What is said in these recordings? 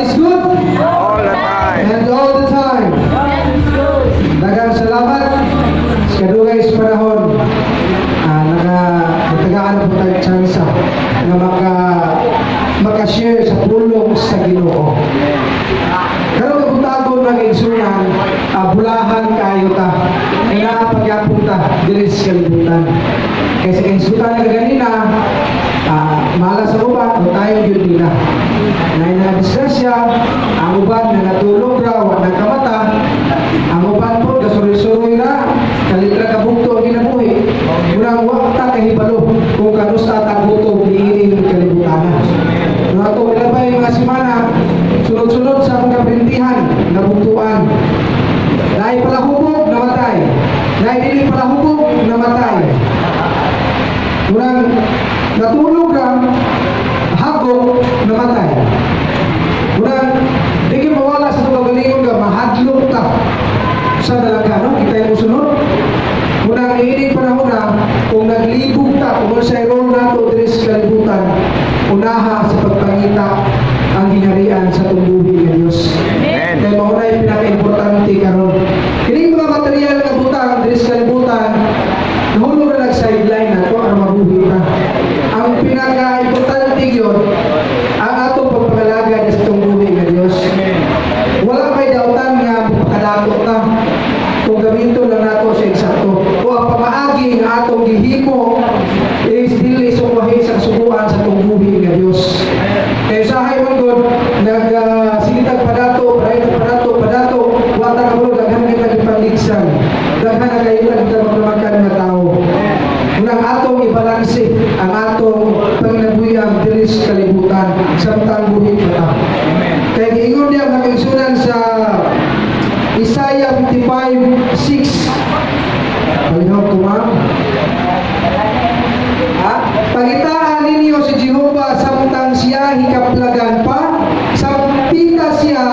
is good all the time. And all the time. Daghang salamat sa kadugay sa panahon. Natagaan po tayo tsansa nga maka-share sa pulong sa Ginoo. Karong kabuntagon, mga igsunan, bulahan kaayo ta. Kaya naa pa gyapon ta diri sa kalibutan. Kaya sa kahisgutan na kaganina, malas sa uban, o tayo gyud nila. Naay na disgrasya, ang uban na natulog ra, wa nagkamata, ang uban po, gasuroy-suroy ra, kalit ra kabugto ang kinabuhi. Munang wa ta kahibalo kung kanusa ta gutom niining kalibutan. No ato milabay mga simana, sunod-sunod sa mga printihan, nabugtuan. Naay palahubog, namatay. Naay dili palahubog, namatay. Munang natulog ra, hagok, namatay. Munang di gyud mawala sa atong kaugalingon nga mahadlok ta sa nalangka, no? Kita yung musunod. Munang niining panahon na, kung naglibog ta, kung sa role nato diri sa kalibutan, unaha sa pagpangita ang gingharian sa atong buhi nga Dios. Amen. Kaya mao na yung pinaka-importante karon. Kining mga material nga butang diri sa kalibutan, nahulog na nag-sideline na to aron mabuhi ta. Ang pinaka-importante gyud ang atong pagpangalagad sa atong buhi nga Dios. Wala may dautan nga mapakadato ta kung gamiton lang nato sa eksakto. O ang pamaagi nga atong gihimo is dili sukwahi sa kasuguan sa atong buhi nga Dios. Kaya usahay man gud nag sigitag padato, padato, padato, padato, wa ta kabalo daghan kay tagipangligsan. Daghan na kayo tagipagmakan nga tao. Unang atong ibalanse ang atong panginabuhiang diri sa kalibutan samtang buhi pa ta. Kaya giingon niya, mga kaigsunan, sa Isaiah 55:6. Palihog ko, ma'am. Ha? "Pangitaan ninyo si Jehova samtang siya hikaplagan pa, sampita siya,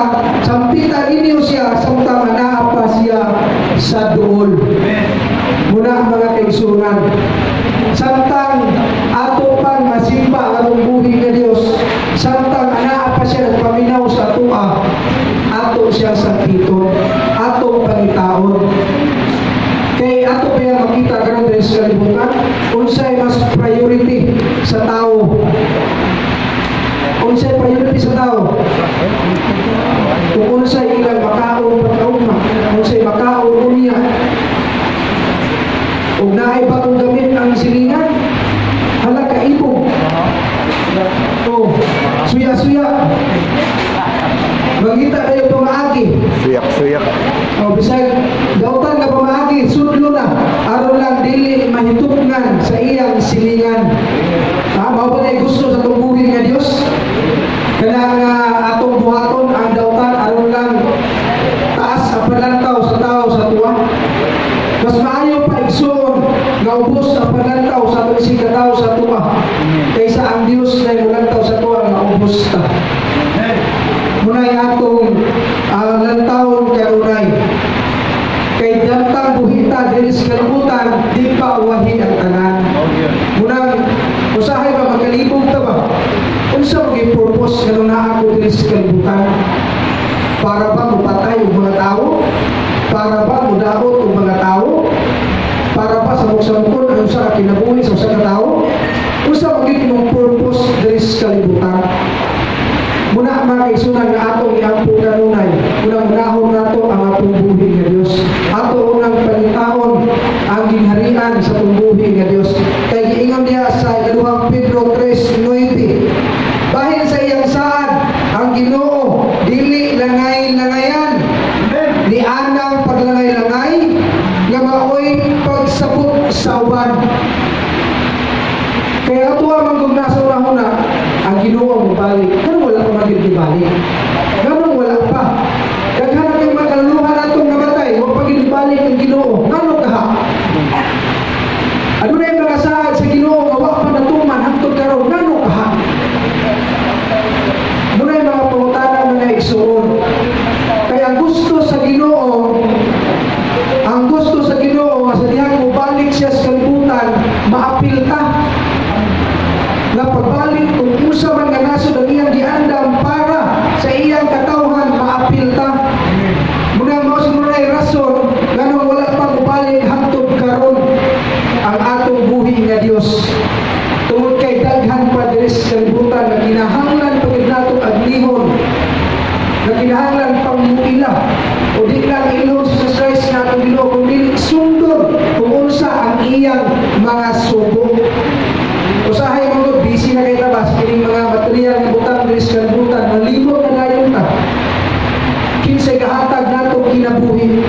sampita ninyo siya samtang anaa pa siya sa duol." Muna, mga kaigsunan, samtang ato pang masimba ang atong buhi nga Dios, samtang anaa pa siya nagpaminaw sa atoa, ato siya sampiton, atong pangitaon. Kay ato pa yung makita karon diri sa kalibutan, unsay mas priority sa tao? Unsay priority sa tao? Kung unsay ilang makaon pagkaugma, unsay makaon unya. Ug naay bagong gamit ang silingan, hala kaibog. Oh, suya-suya. Mangita kayo pamaagi. Suyak-suyak. O bisag dautan nga pamaagi, sudlo na aron lang dili mahitukngan sa iyang silingan. Ha, mao ba na gusto sa atong buhi nga Dios? Kana nga atong buhaton ang dautan aron lang taas ang panlantaw sa tao sa tuwa. Mas maayo pa, igsoon, nga ubos ang panlantaw sa atong isig tao sa tuwa kaysa ang Dios na mulantaw sa tuwa nga ubos ta. Munay atong lantawon kanunay. Kay dantang buhita diri sa kalibutan, di pa uwahi ang tanan. Munang usahay ba magkalibog ta ba? Unsa man purpose nga naa ako diri sa kalibutan? Para ba mupatay og mga tao? Para ba mudaot og mga tao? Para ba samok-samokon ang usa ka kinabuhi sa usa ka tao? Unsa man gyud imong purpose diri sa kalibutan? Muna, mga kaigsunan, nga atong iampo kanunay, unang unahon nato ang atong buhi nga Dios. Ato unang pangitaon ang gingharian sa atong buhi nga Dios. Kay giingon niya sa ikaduhang Pedro 3:9, "Bahin sa iyang saad, ang Ginoo dili langay-langayan ni anang paglangay-langay nga maoy pagsabot sa uban." Kaya ato man kung nasa unahuna, ang Ginoo mobalik. Pero wala pa man gyud gibalik. Nganong wala pa? Daghan na kay mga kaluluhan atong namatay, wa pa gyud ibalik ang Ginoo. Ngano kaha? Adunay mga saad sa Ginoo nga wa pa natuman hangtod karon. Ngano kaha? Muna'y mga pangutana, mga igsoon. Kaya ang gusto sa Ginoo nga sa dihang mobalik siya sa kalibutan, maapil ta. Nga pagbalik kung unsa man nga nasod ang iyang giandam para sa iyang iyang katawhan maapil ta. Muna mao siguro na rason nganong wala pa mobalik hangtod karon ang atong buhi nga Dios. Tungod kay daghan pa diri sa kalibutan nga kinahanglan pa gyud natong aglihon, nga kinahanglan pang muila o di lang ilhon sa Jesus Christ nga atong Ginoo, kundi sundon kung unsa ang iyang mga sugo. Usahay mga busy na kay tabas kining mga material nga butang diri sa kalibutan, malimot na dayon ta kinsay gahatag nato kinabuhi.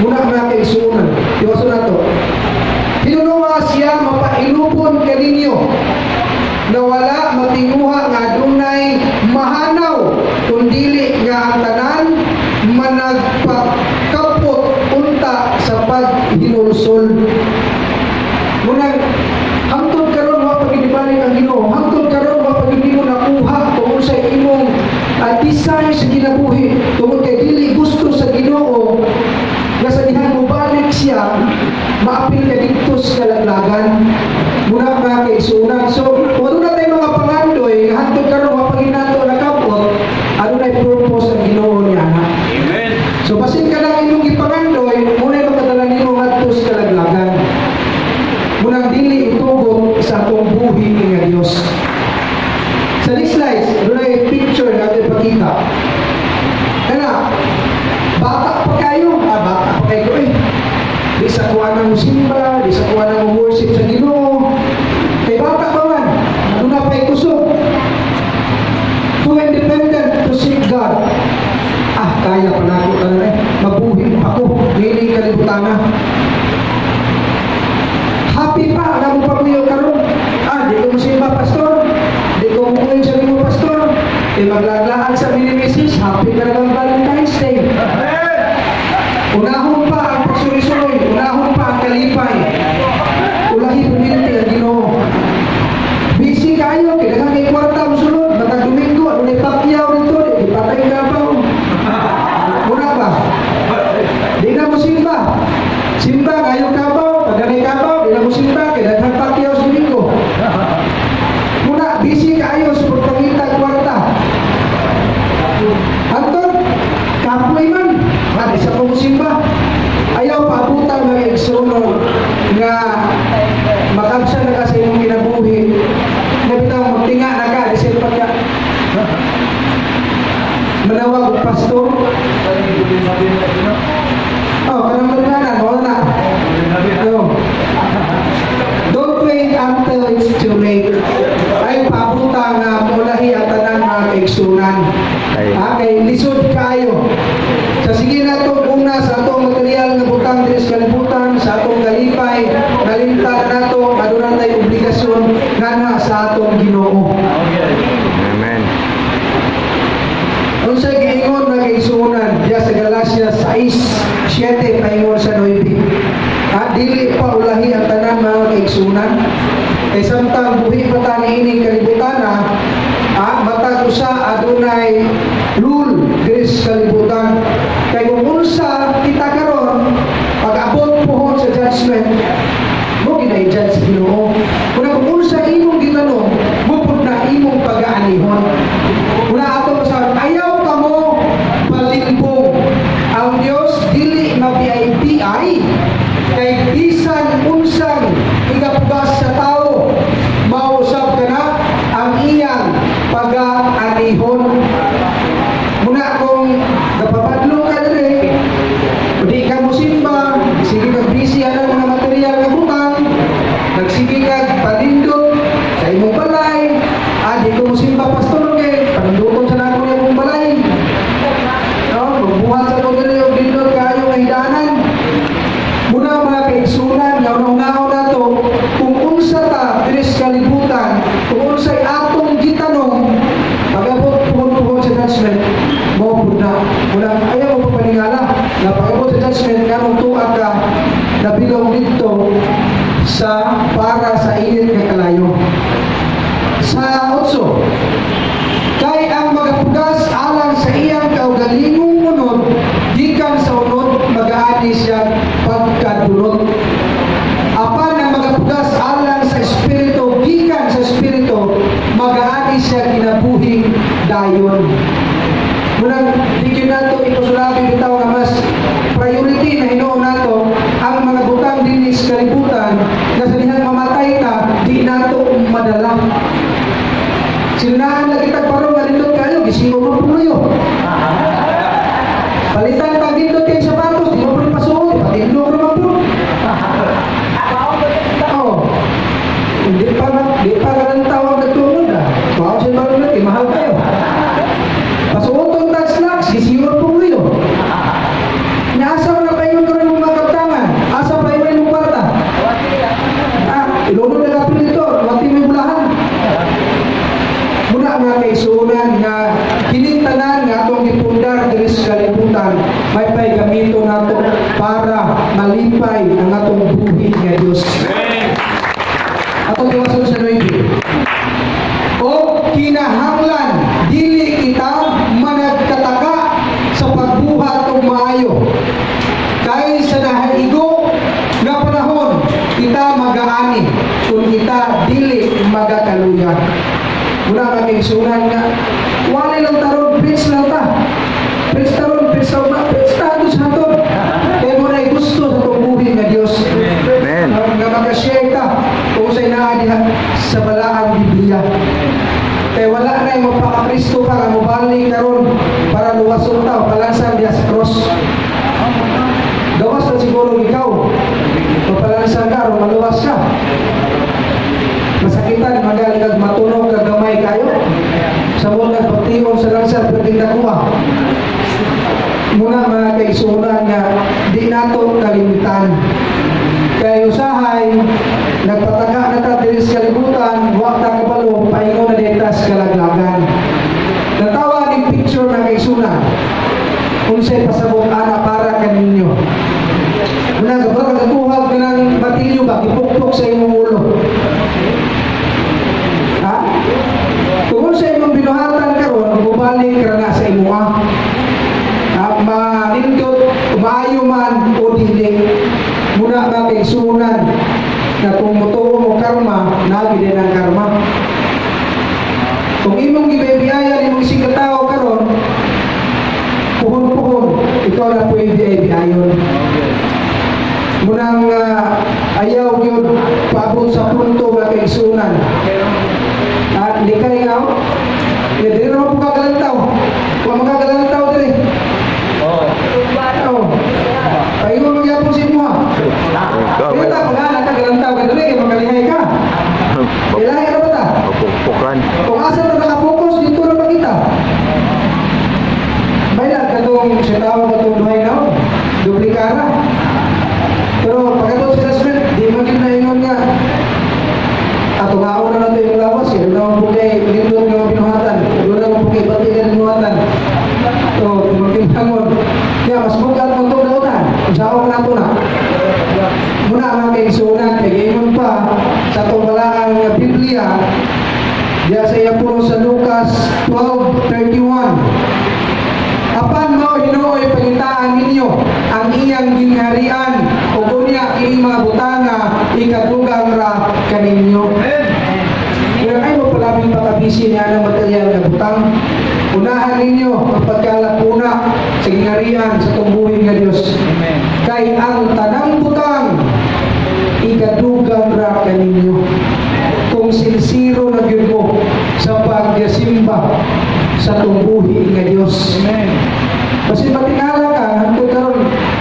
Muna, mga kaigsuonan, tiwason nato. Hinunoa siya mapailupon kaninyo na wala matinguha nga adunay mahanaw, kundili nga ang tanan managpakapot unta sa paghinulsol. Munang hangtod karon wa pa gyud ibalik ang Ginoo. Hangtod karon wa pa gyud nimo nakuha kung unsay imong design sa kinabuhi, tungod kay dili gusto sa Ginoo nga sa dihang mobalik siya, maapil ka didto sa kalaglagan. Muna, mga kaigsuonan. So, kung aduna tayo mga pangandoy nga hangtod karon wa pa gyud nato nakabot, adunay purpose ang Ginoo niya na. Amen. So basin ka lang imong gipangandoy, muna'y makadala nimo ngadto sa kalaglagan. Munang dili itugot sa atong buhi nga Dios. Sa next slide, dunay picture na ating ipakita. Kana, bata pa kayo, bata pa kayo eh. Di sa kuha ng simba, di sa kuha ng worship sa Ginoo. Kay bata pa man, aduna pa kusog. Too independent to seek God. Ah, kaya pa nako tanan eh. Mabuhi pa ko, dili kalibutan na. Happy pa, alam mo pa kuyo karon. Ah, di ko musimba, pastor. Di ko mukuyo sa nimo, pastor. Eh, maglaglaan sa mini misis, happy ka na ng Valentine's Day. Unahon pa ang pagsuri-suroy, unahon pa ang kalipay. Ulahi puminti ang Ginoo. Busy kayo, kay daghan kay kwarta mosulod, matag Domingo, adunay pakyaw dito, di patay kabaw. Muna ba? Di na mo simba. Simba kayo kabaw, pag ganay kabaw, di na mo simba, kay daghang pakyaw sa Domingo. Muna, busy kayo sa pagpangita kwarta. Anton, kapoy man, di sa pumusimba. Ayaw paabutan, mga igsuonon, nga makabsa na ka sa imong kinabuhi. Na bitaw magtinga na ka, di siya pagka manawag og pastor. Oh, kanang magnanan, wala na. No. Don't wait until it's too late. Ay paabutan nga mulahi ang tanan, mga kaigsuonan. Ay. Ha, kay lisod kayo. Sa sige na itong una sa atong material nga butang diri sa kalibutan, sa atong kalipay, nalimtan nato, aduna tay obligasyon nganha sa atong Ginoo. Amen. Unsay giingon, mga kaigsuonan, diya sa Galatia 6:7 paingon sa 9? Ha, dili pa ulahi ang tanan, mga kaigsuonan. Kay samtang buhi pa ta niining kalibutan, matag usa adunay rule diri sa kalibutan. Kay kung unsa kita karon, pag-abot pohon sa judgment, mo ginay-judge sa Ginoo. Kung unsa imong gitanom, mo pud na imong pagaanihon. Una ato sa ayaw kamo palimbong. Ang Dios dili mabiay-biay, kay bisan unsang igapugas sa tao, mausab kana ang iyang pagaanihon. Muna kung napapadlong ka diri, di ka musimba, sige ka busy anang mga material nga butang, nagsige ka palindot sa imong balay, ah, di ko musimba, pastor, kay paninduton sa nako yung imong balay. No, magbuhat sa ko diri og lindot kaayo nga hidanan. Muna, mga kaigsuonan, nga unahon nato kung unsa ta diri sa kalibutan, kung unsay atong gitanom, pag-abot puhon-puhon sa judgment, mao pud na. Muna ayaw mo papaningala na pag-abot sa judgment nganong tuwa ka nabilong didto sa para sa init nga kalayo. Sa 8, kay ang magapugas alang sa iyang kaugalingong unod, gikan sa unod magaani siya pagkadunot. Apan ang magapugas alang sa Espiritu, gikan sa Espiritu magaani siya kinabuhing dayon. Munang di gyud nato ipasulabi bitaw nga mas priority na hinuon nato ang mga butang dinhi sa kalibutan nga sa dihang mamatay ta, di nato madala. Sinunaan lagi tag barong nga nindot kayo, gisingo mo puno. Palitan tag nindot kay sapatos, di mo pud pasuot, patindog ra man pud. Oh. Hindi pa kalantaw ang nagtungod ah. Mao sa barong na, mahal kayo. Pasuoton tag slacks, gisingo puno. Naasa na paingon karon mong mga kaptangan? Asa paingon imong kwarta? Ah, ilunod na kapil dito, wati may bulahan. Muna, mga kaigsuonan, nga kining tanan nga atong gipundar diri sa kalibutan, may pay gamito nato para malipay ang atong buhi nga Dios. Atong tiwason sa 9. O kinahanglan dili kita managkataka sa pagbuhat og maayo. Kay sa nahaigo nga panahon kita magaani kung kita dili magakaluya. Muna, mga kaigsuonan, nga wala lang taron, preach lang ta. Preach taron, preach sa uma, preach ta ato sa aton. Kaya mo na gusto sa atong buhi nga Dios. Amen. Nga makashare ta kung sa naa diha sa balaang Biblia. Kay wala na yung mapaka-Kristo pa nga mobalik karon para luwason ta o palansan diha sa cross. Gawas na siguro ikaw. Mapalansan ka aron maluwas ka. Masakitan magal kag matunog kag gamay kayo. Sa mo nagpagtion sa langsa perting nakuha. Muna, mga kaigsuonan, nga di nato kalimtan. Kay usahay nagpataka na ta diri sa kalibutan, wa ta kabalo paingon na dita sa kalaglagan. Natawa ning picture, mga kaigsuonan. Unsay pasabot ana para kaninyo? Muna kapag kagakuha ka ng martilyo ba, ipukpok sa imong ulo. Ha? Kung sa imong binuhatan karon, mubalik ka na sa imuha. Ha? Manindot, maayo man o dili. Muna, mga kaigsuonan, na kung mutuo mo karma, naa din ang karma. Kung imong gibiyayan imong isig ka tao karon, puhon-puhon, ikaw na po ibiyayon. Munang ayaw yun paabot sa punto, mga kaigsuonan. At likay nga, oh. Ya, dili naman po kagalantaw. Kung makagalantaw dili. Oh. Paingon magyapon sa imuha. Dili ta pag kagalantaw ka dili kay makalihay ka. Ilahi ra ba ta? Mapukpukan. Kung asa ta nakapokus, dito na makita. Bayad katong sa tawag katong duhay na duplikara. Pero pagkatapos sa judgment, di man gyud na ingon nga ato maon na nato yung lawas eh. Doon naman po kay lindot nga binuhatan. Doon naman po kay bati nga binuhatan. So, magtinangon. Kaya mas bugat mo itong dautan. Usawa na nato na. Muna, mga kaigsuonan, kay gayon pa sa atong balaang Biblia, diya sa iya puro sa Lucas 12:31. Apan mao hinuoy pangitaan ninyo ang iyang gingharian ug unya kining mga butanga ikadugang ra kaninyo. Kaya kayo mo palabing pakabisi niya ng material nga butang. Unahan ninyo ang pagkalapuna sa gingharian sa tumbuhin nga Dios. Amen. Kay ang tanang butang ikadugang ra kaninyo. Kung sinsiro na gyud mo sa pagsimba sa tumbuhi nga Dios. Amen. Kasi matingala ka, hangtod karon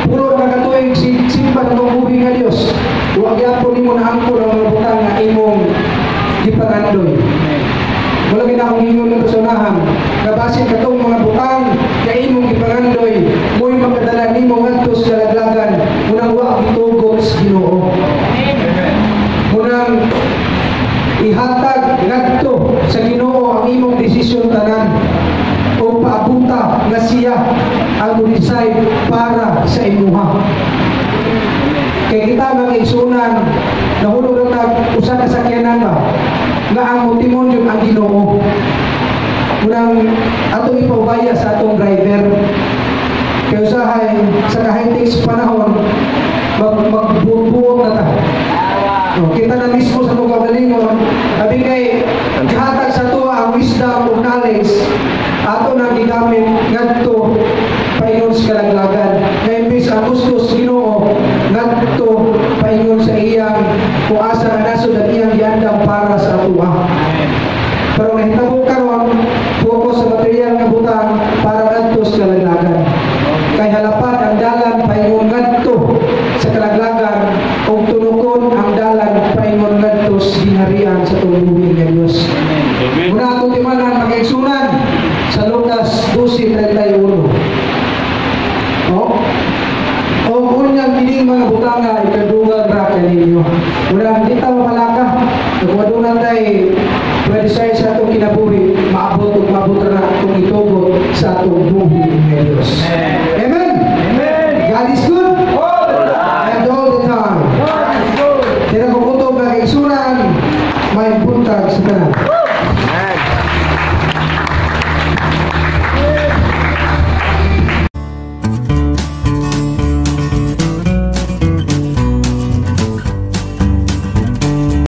puro na katuig si simba sa tumbuhi nga Dios. Wa gyapon nimo na angkon ang mga butang nga imong gipangandoy. Wala gid akong ingon ng personahan nga basin katong mga butang nga imong gipangandoy mo'y makadala nimo ngadto sa kalaglagan, munang wa gitugot sa Ginoo. Munang ihatag ngadto sa Ginoo ang imong desisyon tanan o paabuta nga siya ang mo-decide para sa imuha. Kay kita, mga kaigsuonan, nahulog na tag usa ka sakyanan ba nga ang motimon yung ang Ginoo. Munang atong ipaubaya sa atong driver. Kay usahay sa kahitix panahon magbubuot na ta. No, kita na mismo sa atong kagalingon, abi kay gihatag sa tuwa ang wisdom ug knowledge. Ato nang gigamit ngadto paingon sa kalaglagan. Nga imbes ang gusto sa Ginoo ngadto paingon sa iyang kung asa nga nasod ang iyang giandam para sa atoa. Pero nahitabo karon, focus sa material nga butang para ngadto sa kalaglagan. Kay halapad ang dalan paingon ngadto sa kalaglagan ug tunokon ang dalan paingon ngadto sa gingharian sa tungbuhi nga Dios. Muna atong timanan, mga igsunan, sa Lucas 12:31. Oh? O unyang kining mga butanga ikadugang ra kaninyo. Una, di ta mapalaka. Kung aduna tay pwede sa atong kinabuhi, maabot ug maabot ra kung itugot sa atong buhi nga Dios.